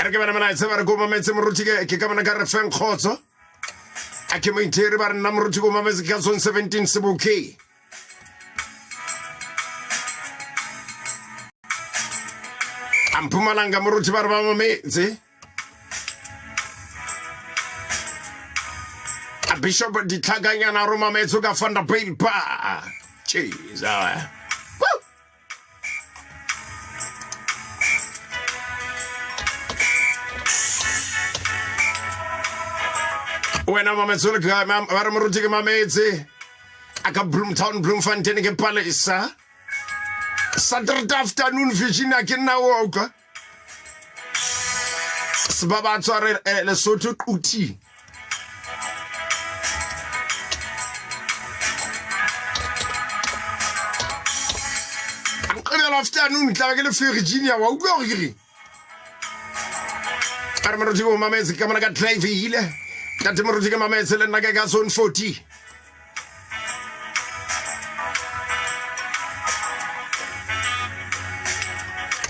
Re ke bana molaetsa ba re ko mametse moruti ke ke ka bona ka re feng kgotso. A ke moitheri ba re nna moruti ko mametse ka zone 17 Seboke. A Mpumalanga moruti ba re ba mametse. A Bishop Ditlhakanyana a roma metso ka Vanderbijlpark. Jeez, ah. Woo! Wena mametso le kae? Ba re moruti ke mametse. A ka Bloemtown, Bloemfontein ke Palesa. Saturday afternoon Virginia ke nna o utlwa. Ba ba tshware Lesotho Quti. Moqebelo afternoon tla be ke le Virginia wa utlwa gore ke reng. A re moruti o mametse ka mona ka Clive ile. Ntate moruti ke mametse le nna ke ka zone 40.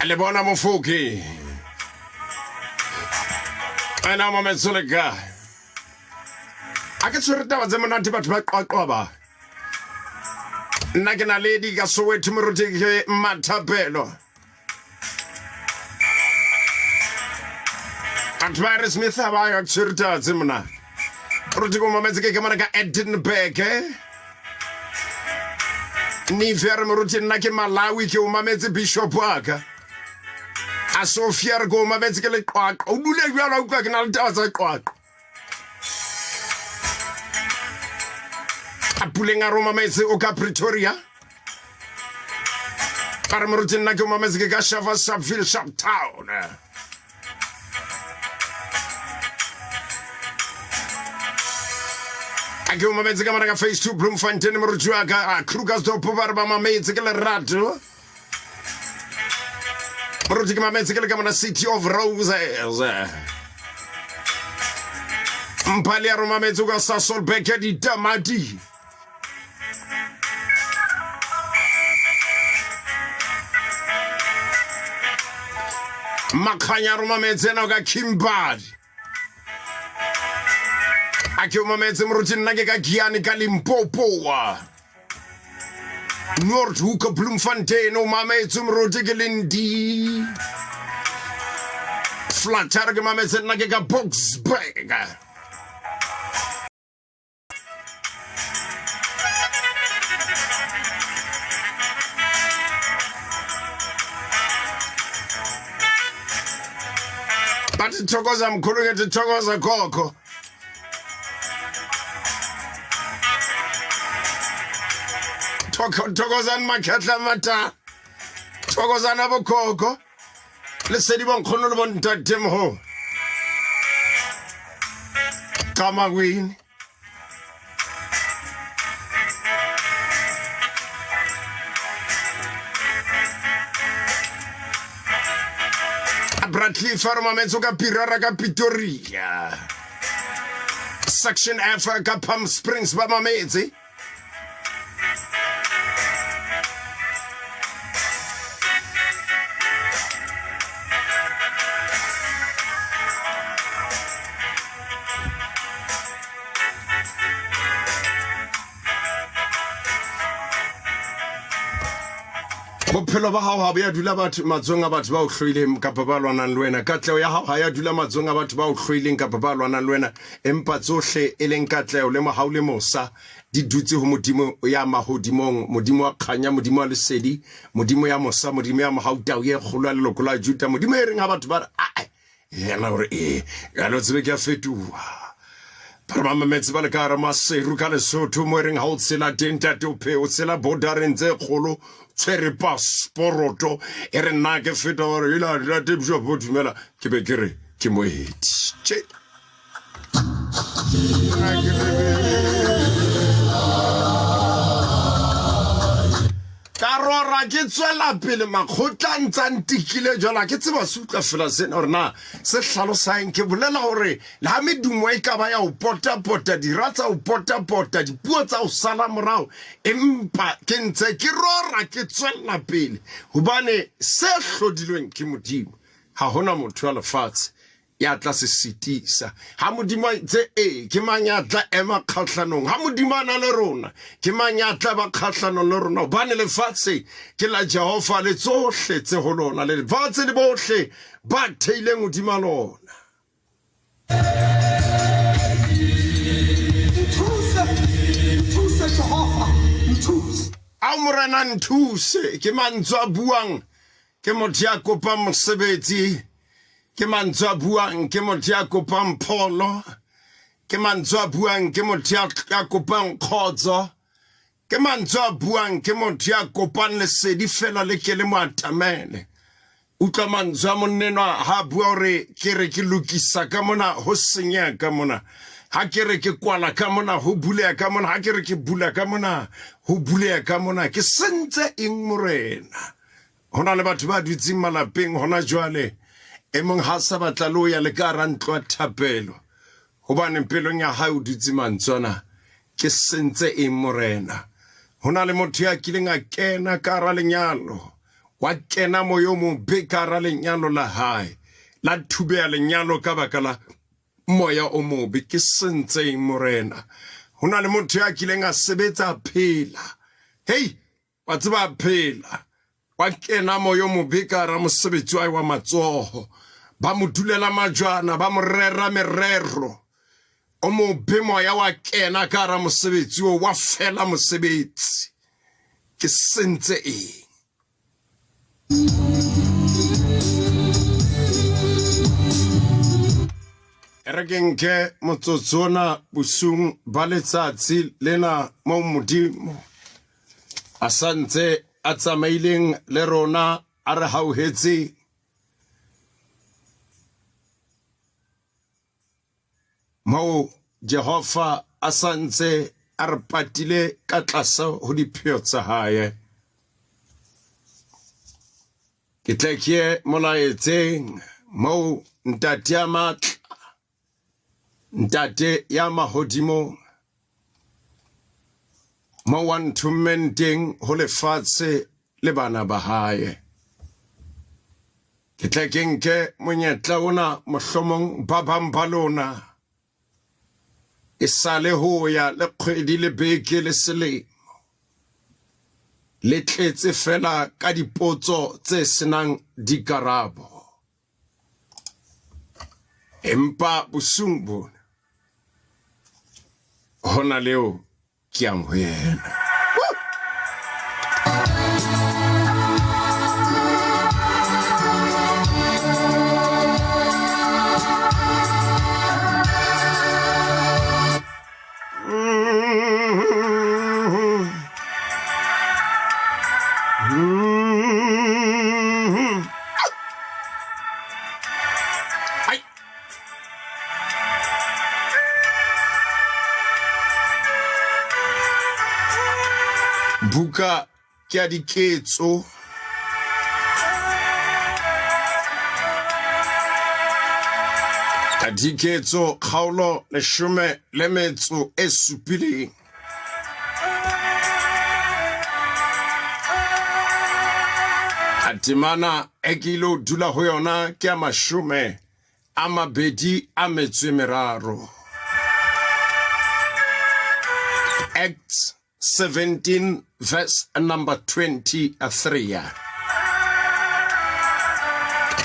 Le bona mofoke. Wena o mametse le kae? A ke tshwere taba tse monate batho ba qwaqwa ba. Nna ke naledi ka Soweto moruti ke Mathapelo. Batho ba re Smith ha ba ya tshwere taba tse monate. Moruti ke o mametse ke ke mona ka Edinburgh. Eh? Nife a re moruti nna ke Malawi ke o mametse bishop wa ka. A Sophia re ke o mametse ke leqwaqwa. O dule jwalo a utlwa ke na le taba tsa qwaqwa. A Puleng a re o mametse o ka Pretoria. A re moruti nna ke o mametse ke ka Shava Sharpeville Sharptown. A ke o mametse ka mona ka phase 2 Bloemfontein moruti wa ka a Krugersdorp ba re ba mametse ke lerato. Moruti ke mametse ke le ka mona City of Roses. Mphale ya romametse ka Sasolburg ya ditamati. Makganya romametse ena ka Kimberley. A ke o mametse moruti nna ke ka Giyani ka Limpopo. Noordhoek Bloemfontein o mametse moruti ke Lendi. Flatter ke mametse nna ke ka Boksburg. Bathi thokoza mkhulu ngithi thokoza gogo. Thokozani makhetla mata. Thokozani abogogo. Lesedi bonkgono le bontatemogolo. Qamakwini. Bradley Farmametso ka Pirara ka Pretoria. Section F ka Palm Springs ba mametse. Bophelo ba gago ga bo ya dula batho matsong a batho ba o hloileng kapa ba lwanang le wena. Katleho ya gago ga ya dula matsong a batho ba o hloileng kapa ba lwanang le wena, empa tsohle e leng katleho le mohau le mosa di dutse ho Modimo ya mahodimong, Modimo wa kganya, Modimo wa lesedi, Modimo ya mosa, Modimo ya mohau, tau ye kgolo ya leloko la Juda, Modimo e reng ha batho ba re ae yena gore ee jalo tsebe ke a fetoha. Ba re ba mametse ba le ka hara Maseru ka Lesotho mo e reng ha o tshela teng ntate o phe o tshela bordereng tse kgolo tshwere passporoto e re nna ke feta gore ila ntate Bishop o dumela ke be ke re ke moeti. Tje. Ka rora ke tswela pele makgotla a ntse a ntikile jalo ke tseba se utlwa fela sena gore na se hlalosang ke bolela gore le ha medumo e ka ba ya o potapota dira tsa o potapota dipuo tsa o sala morago empa ke ntse ke rora ke tswela pele hobane se hlodilweng ke modimo ga gona motho wa lefatshe. ya tla se sitisa? Ha Modimo a itse ee, ke mang ya tla ema kgahlanong? Ha Modimo a na le rona, ke mang ya tla ba kgahlanong le rona? Hobane lefatshe ke la Jehova le tsohle tse ho lona, le lefatshe le bohle ba theileng hodima lona. Nthuse, nthuse Jehova, nthuse. Ao Morena nthuse, ke mantswe a buang ke motho ya kopang mosebetsi, ke mantswe a buang ke motho ya kopang pholo, ke mantswe a buang ke motho ya kopang kgotso, ke mantswe a buang ke motho ya kopang lesedi fela le ke le mo atamele. Utlwa mantswe a monnenwa ha a bua hore ke re ke lokisa ka mona ho senyeha ka mona, ha ke re ke kwala ka mona ho buleha ka mona, ha ke re ke bula ka mona ho buleha ka mona. Ke sentse eng Morena? Ho na le batho ba dutseng malapeng hona jwale, e mong ha sa batla le ho ya le ka hara ntlo ya thapelo, hobane pelong ya hae o dutse mantswe ana, ke sentse eng Morena? Ho na le motho ya kileng a kena ka hara lenyalo, wa kena moya o mobe ka hara lenyalo la hae, la thubeha lenyalo ka baka la moya o mobe. Ke sentse eng Morena? Ho na le motho ya kileng a sebetsa a phela, hei, wa tseba a phela, wa kena moya o mobe ka hara mosebetsi wa hae wa matsoho, ba mo dulela majwana, ba mo rera merero o mobe, moya wa kena ka hara mosebetsi o, wa fela mosebetsi. Ke sentse eng? E re ke nke motsotso ona bosung ba letsatsi lena moo Modimo a sa ntse a tsamaileng le rona, a re hauhetseng. Moo Jehova a sa ntse a re patile ka tlase ho dipheo tsa hae. Ke tle ke ye molaetseng moo Ntate ya matla, Ntate ya mahodimong, moo wa nthommeng teng ho lefatshe le bana ba hae. Ke tle ke nke monyetla ona, mohlomong ba bang ba lona e sale ho ya le kgwedi le beke le selemo le tletse fela ka dipotso tse senang dikarabo. Empa bosiung bona hona leo ke yang ho yena. Buka ke ya diketso ka diketso kgaolo 17. A temana e ke ile dula ho yona ke ya 23. Acts 17 verse number 23.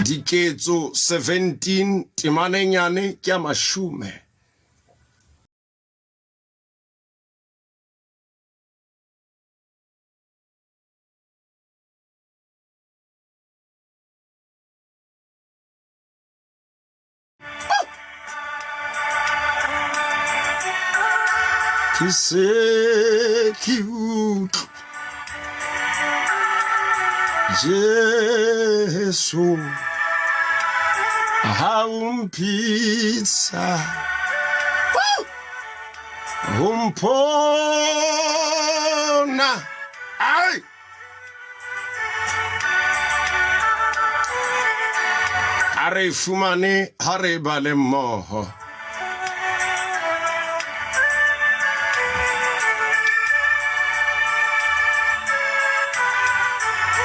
Diketso 17 temanenyane ke ya mashome. Ke se ke utlwa Jesu ha o mpitsa, o mpona. Ai! A re fumane ha re bale mmoho.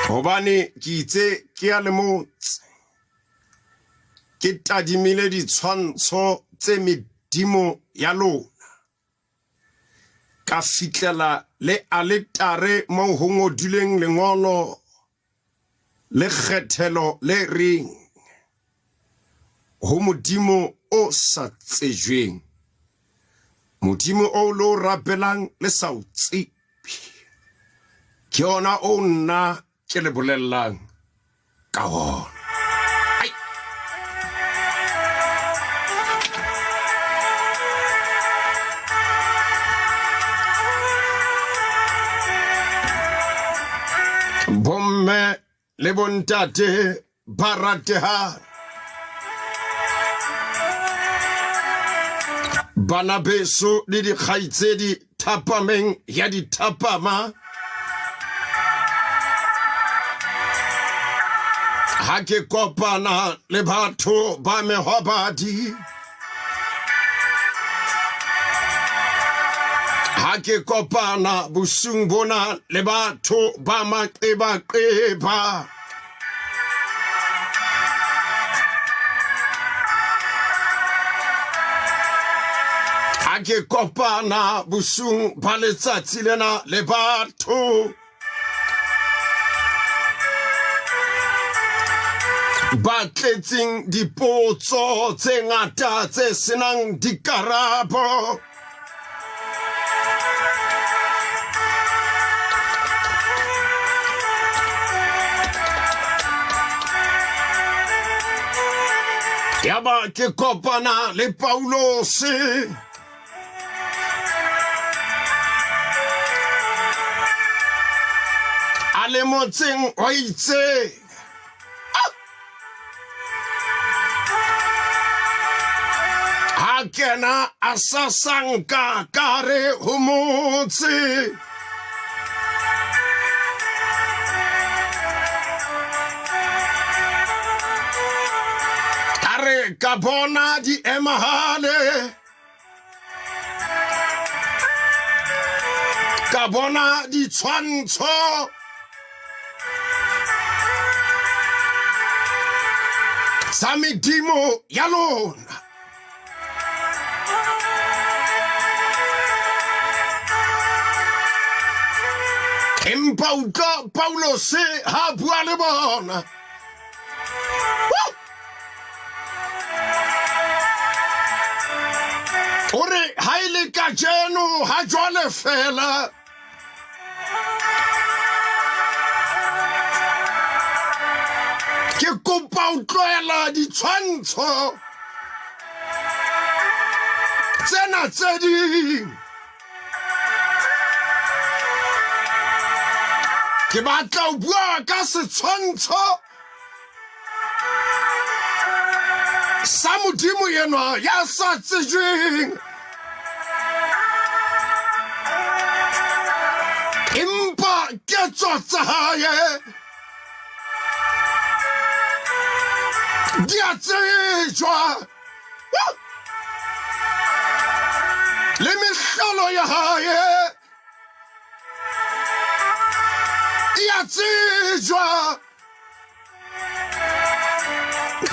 Hobane ke itse ke ya le motse. Ke tadimile ditshwantsho tse medimo ya lona, ka fihlela le aletare moo ho ngodilweng lengolo le kgethelo le reng, Ho Modimo o sa tsejweng, Modimo oo le o rapelang le sa o tsebe, ke ona oo nna ke le bolellang ka ona. Ai. Bomme le bontate ba ratehang, bana beso le dikgaitsedi thapameng ya dithapama, ha ke kopana le batho ba mehwabadi, ha ke kopana bosung bona le batho ba maqebaqeba, ha ke kopana bosung ba letsatsi lena le batho ba tletseng dipotso tse ngata tse senang dikarabo. Yaba ke kopana le Paulose a le motseng o itseng. Ha kena a sasanka ka re ho motse. A re ka bona di emahale, ka bona ditshwantsho tsa medimo ya lona. Empa utlwa Paulose ha a bua le bona. O re ha e le kajeno ha jwale fela ke kopa o tlohela ditshwantsho tsena tse ding. Ke batla ho bua ka setshwantsho sa Modimo enwa ya sa tsejweng, empa ketso tsa hae di a tsejwa le mehlolo ya hae e a tsejwa.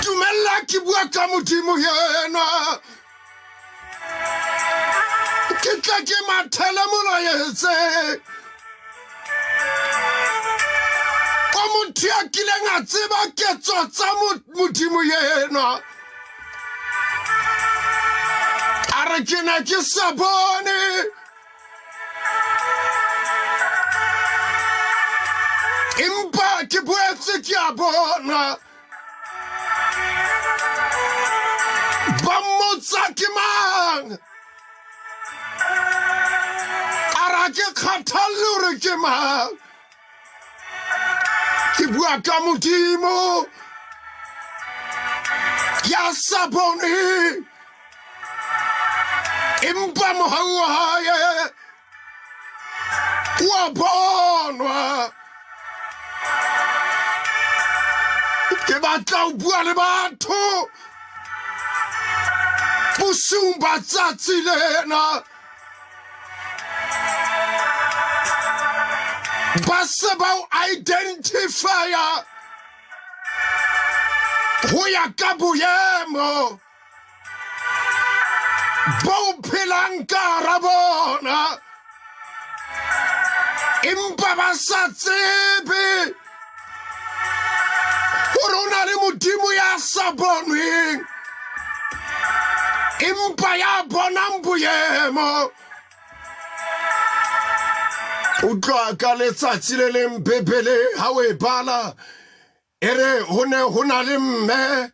Dumella ke bua ka Modimo yena, ke tla ke mathele molaetse o motho ya kileng a tseba ketso tsa Modimo yena. A re ke ne ke sa bone, empa ke boetse ke a bona. Ba mmotsa ke mang, a ra ke kgathalle hore ke mang, ke bua ka Modimo ya sa boneng, empa mohau wa hae o a bonwa. Ke batla ho bua le batho bosiung ba tsatsi lena ba se ba o identifya. Ho ya ka boemo bo phelang ka hara bona, empa ba sa tsebe gore o na le Modimo ya sa bonweng, empa ya bonang boemo. Utlwa ka letsatsi le leng Bibele ha o e bala e re ho ne ho na le mme,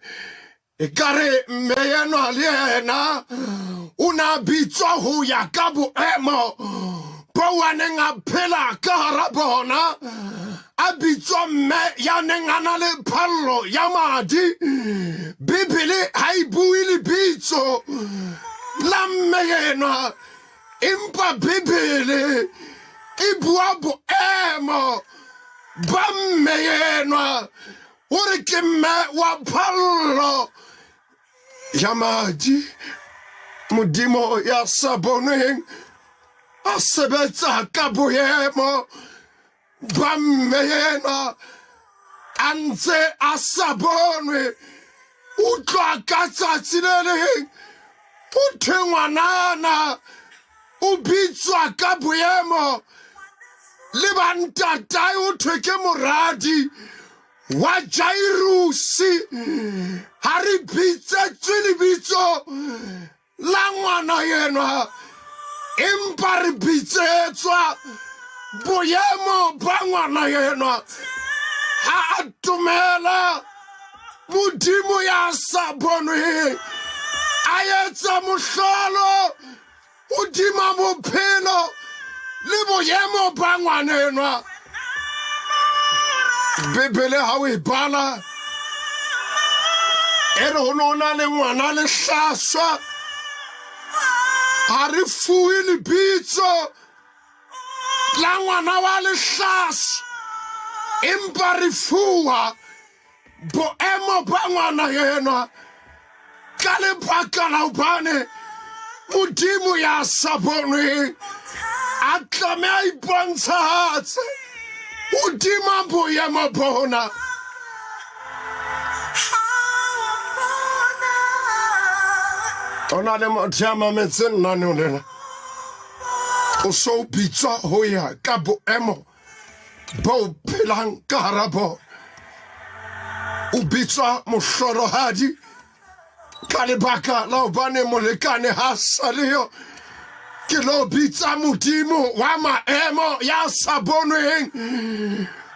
e kare mme enwa le yena o ne a bitswa ho ya ka boemo bo a neng a phela ka hara bona, a bitswa mme ya neng a na le phallo ya madi. Bibele ha e bue lebitso la mme enwa, empa Bibele e bua boemo ba mme enwa gore ke mme wa phallo ya madi. Modimo ya sa bonweng a sebetsa ka boemo ba mme enwa a ntse a sa bonwe. Utlwa ka tsatsi le leng o thwe ngwanana o bitswa ka boemo le bantatae, o thwe ke moradi wa Jairusi. Ha re bitsetswe lebitso la ngwana enwa, empa re bitsetswa boemo ba ngwana enwa. Ha a tumela Modimo ya sa bonweng a etsa mohlolo hodima bophelo le boemo ba ngwanenwa. Bibele ha o e bala e re ho ne ho na le ngwana lehlaswa, ha re fuwe lebitso la ngwana wa lehlaswa, empa re fuwa boemo ba ngwana enwa ka lebaka la hobane Modimo ya sa bonweng a tlame a ipontshahatse hodima boemo bona. O na le motho ya mametseng lenaneo lena, o so o bitswa ho ya ka boemo bo phelang ka hara bona. O bitswa mohlorohadi ka lebaka la hobane molekane ha sa leyo. Ke lo bitsa Modimo wa maemo ya sa bonweng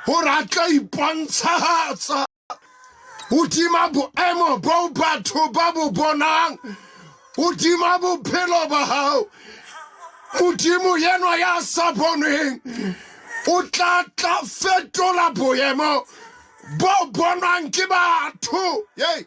gore a tla ipontshahatsa hodima boemo bo batho ba bo bonang hodima bophelo ba hao. Modimo yenwa ya sa bonweng o tla tla fetola boemo bo bonwang ke batho. Yei.